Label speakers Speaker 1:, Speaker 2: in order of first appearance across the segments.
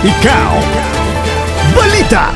Speaker 1: Ikaw, Balita!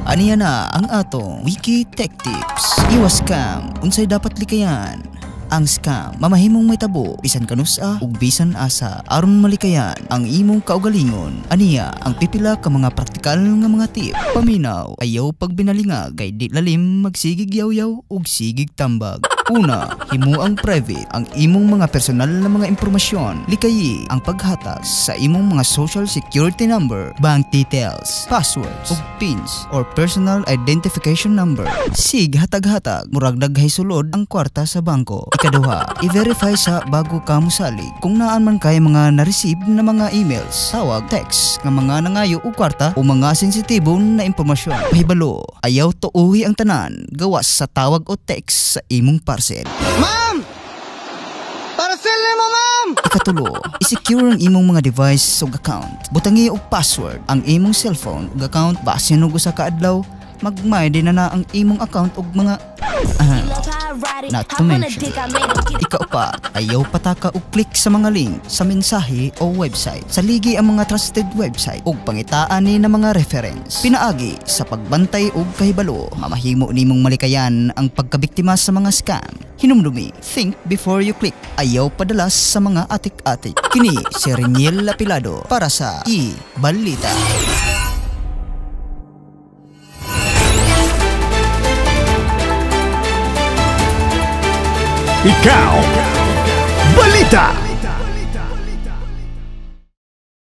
Speaker 2: Aniya na ang atong Wiki Tech Tips. Iwas scam, unsay dapat likayan? Ang scam, mamahimong may tabo, bisan kanusa ug bisan asa aron malikayan ang imong kaugalingon. Aniya ang pipila ka mga praktikal nga mga tip. Paminaw, ayaw pagbinalingag kay di lalim magsigig yaw-yaw ug sigig tambag. Una, himuang private ang imong mga personal na mga impormasyon. Likayi ang paghatag sa imong mga social security number, bank details, passwords, ug pins or personal identification number. Sig hatag-hatag, murag daghay sulod ang kwarta sa bangko. Ikaduha, i-verify sa bago ka mosalig kung naan man kay mga na-receive na mga emails, tawag, text nga mga nangayo og kwarta o mga sensitibo na impormasyon. Pahibalo, ayaw tuuhi ang tanan gawas sa tawag o text sa imong parcel.
Speaker 3: Ma'am! Parcel nimo, ma'am!
Speaker 2: Ikatulo, i-secure ang imong mga device ug account. Butangi og password ang imong cellphone ug account basin og usa ka adlaw, magmay din na na ang imong account ug mga not to mention. Ikaupat, ayaw pataka og click sa mga link sa mensahe o website. Saligi ang mga trusted website ug pangitaan ni na mga reference. Pinaagi sa pagbantay og kahibalo, mamahimo nimong malikayan ang pagkabiktima sa mga scam. Hinumdumi, think before you click. Ayaw padalas sa mga atik-atik. Kini si Reniel Lapilado para sa E-Balita.
Speaker 1: Ikaw, Balita!